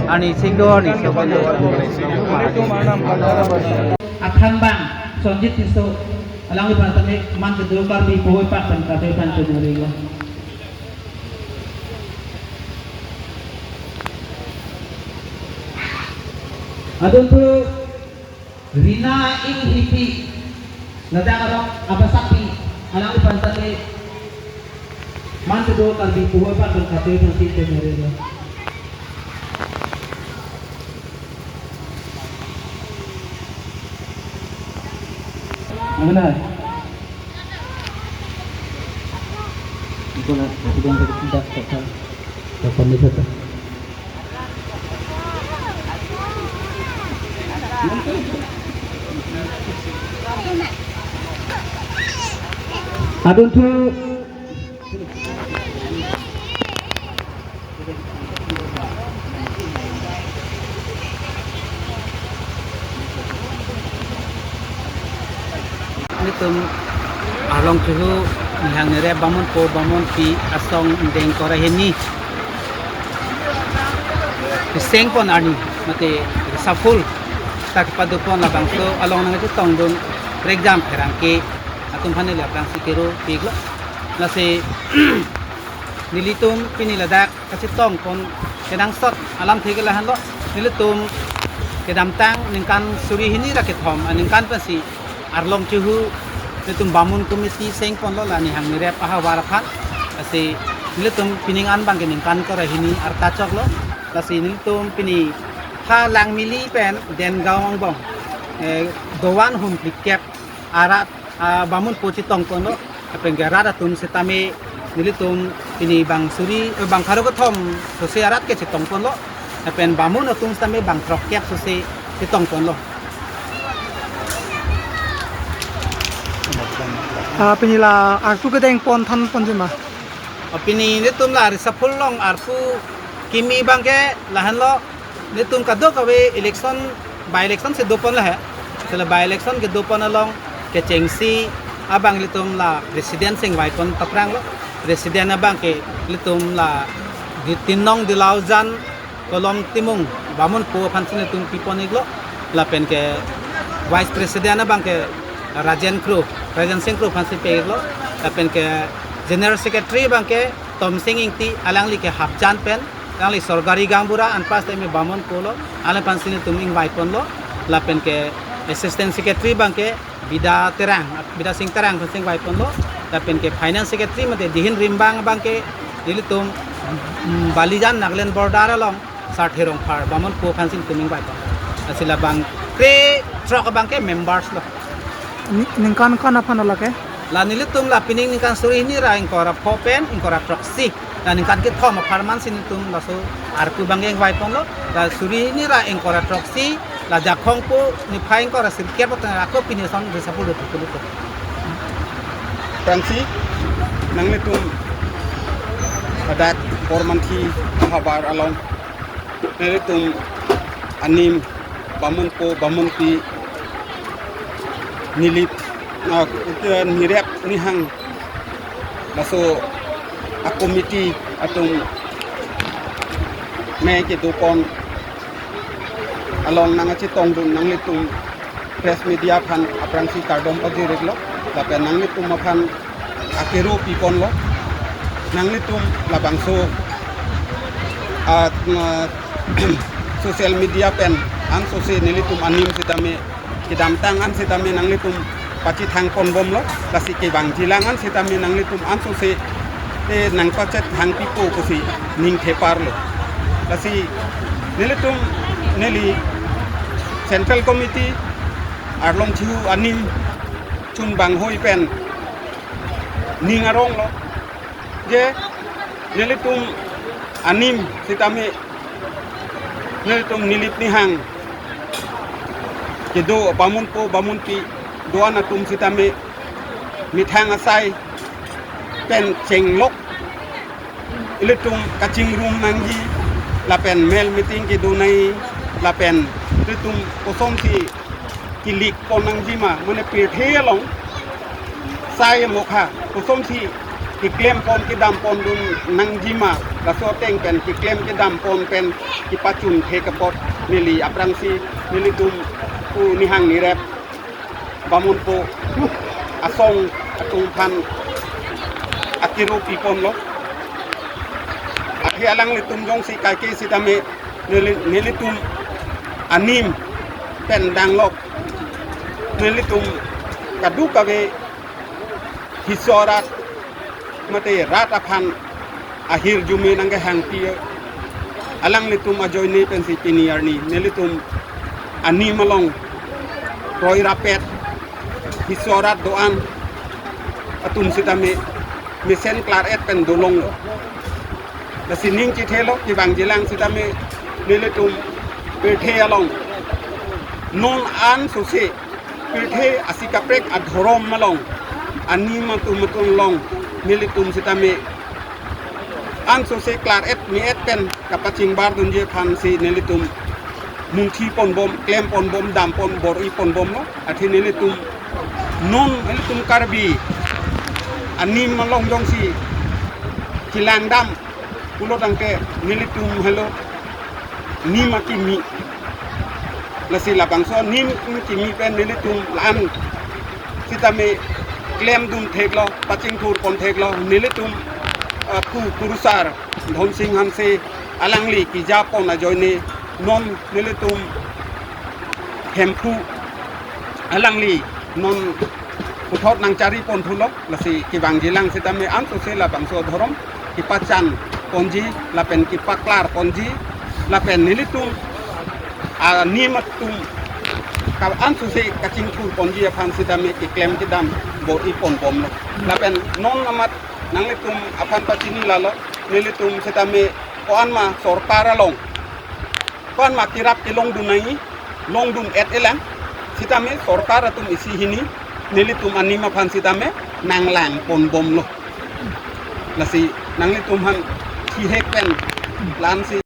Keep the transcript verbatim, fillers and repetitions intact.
Ani singdo ani singdo. Akhambang Sonjit Tisso alangli aphan tame man kedo Karbi Puvoipak pen kadokave aphan chonari lo. Adunthu Rina Inghipi, ladak arong Abasapi, alangli aphan tame man kedo Karbi Puvoipak pen kadokave aphan chonari lo. Mana? Iko na, iko na, iko na, iko na, iko na. Adunthu. Nelitum Arlong Chihu nihang nirep bamunpo bamunpi asong ingdeng ingkoi ra hini keseng pon arni mate sapul ta kepadopon labangso along nangchetongdun prekjam pherangke atum aphan neli aphrangsi kero piklo. Lasi nelitum pini ladak kachetongpon kenangsot alamthe ke lahenlo, nelitum kedamtang ningkan suri hini ra kethom aningkan pensi Arlong Chihu nelitum bamun committee sengponlo la nihang nirep ahavar aphan. Lasi nelitum pining an abangke ningkan ingkoi ra hini arta choklo. Lasi nelitum pini ha Langmili pen Dengaon angbong, eh, dovan hum phlikep arat, ah, bamunpo chetongponlo, lapen ke rat atum setame nelitum pini bang suri, eh, bang pharo kethom sose arat ke chetongponlo, lapen bamun atum setame bang throkkep sose chetongponlo. Ah, pini la arpu kedengpon thanponji ma? Ah, pini nelitum la risaphul along arpu kimi abangke lahenlo, nelitum kadokave election, by election si dopon lahai. Sela by election kedopon along kechengsi abang nelitum la president si ingvaipon papranglo. President abangke nelitum la Di-, Tinong Dilaujan Kolom Timung bamunpo aphansi nelitum pipon iklo. Lapen ke vice president abangke Rajen Kro, Rajen Singh Kro aphansi pe iklo. Lapen ke general secretary abangke Tomsing Ingti, alangli ke Hapjan pen, alangli Sorgari Gaonbura, anpas tame bamunpo lo, alangli aphansi nelitum ingvaiponlo, lapen ke assistant secretary abangke Bida Terang, Bida Sing Terang aphansi ingvaiponlo, lapen ke finance secretary mate Dihin Rimbang abangke nelitum, mm, Balijan Nagaland border along Sarthe Rongphar bamunpo aphansi nelitum ingvaiponlo. Lasi labang krethrok abangke members lo. Ni-, ningkan ingkoi ra aphan lake? La nelitum la pining ningkan suri hini ra ingkoi ra pho pen ingkoi ra throksi. La ningkan kethom apharman si nelitum laso arpu abangke ingvaiponlo. La suri hini ra ingkoi ra throksi, la Jakhong po niphai ingkoi ra sirkep ateng ako pini ason risaphul do tukulo. Aphrangsi nanglitum hadak Kormanthi ahavar along nelitum anim bamunpo bamunpi nilip, ah, nirep nihang laso a-committee atum me kedopon along nangchetongdun nanglitum press media aphan aphrangsi kardom pajir iklo, lapen nanglitum aphan akero piponlo. Nanglitum labangso, ah, na, social media pen ansose nelitum anim sitame kedamtang an sitame nanglitum pachethangponbomlo, lasi kevangjilang an sitame nanglitum ansose te nangpachethangpipo pusi ning theparlo. Lasi nelitum neli Central Committee Arlong Chihu anim chun banghoi pen ning aronglo je nelitum anim sitame nelitum nilip nihang kedo bamunpo bamunpi do-an atum sitame methang asai pen chenglok ilitum kachingrum nangji, lapen mel meeting kedo nangji, lapen ilitum kosonsi kilik pon nangji ma, mane pirthe along sai mokha kosonsi keklem pon kedam pondun nangji ma, laso ateng pen keklem kedam pon pen kepachun thek apot neli aphrangsi nelitum pu nihang nirep bamunpo asong atum aphan akiru pi ponlo. Athe alanglitum jongsi kaike sitame neli, nelitum anim pen danglok, nelitum kadokave hiso arat mate rat aphan ahirjume nangkehangpi alanglitum ajoine pensi pini arni nelitum anim along roi rapet hiso arat do-an atum sitame mesen klar-et pen dolonglo. Lasi ning chithelo, kevangjilang sitame nelitum pirthe along non ansose pirthe asi kaprek adhorom along anim atum atum along nelitum sitame ansose klar-et me-et pen kapachingbar dunji aphansi nelitum mungthi ponbom, klem ponbom, dam pon bor-i ponbomlo. Athe nelitum non nelitum Karbi anim along jongsi kelang dam pulo tangte nelitum helo nim akimi. Lasi labangso nim kimi pen nelitum la-an sitame klemdun theklo, pachingthur pon theklo, nelitum, ah, pu kurusar Dhonsing Hanse alangli keja pon ajoine non nelitum Hemphu alangli non puthot nangchari pon thulo. Lasi kevangjilang sitame ansose labangso adhorom kepachan ponji lapen kepaklar ponji lapen nelitum anim atum ka ansose kachingthur ponji aphan sitame keklem kedam bor-i ponbomlo. Lapen non amat nanglitum aphan pachini lalo, nelitum sitame ko-an ma sorkar along ko-an ma kerap kelongdun nangji, longdun-et-elang sitame sorkar atum isi hini nelitum anim aphan sitame nanglang ponbomlo. Lasi nanglitum aphan thihek pen la-ansi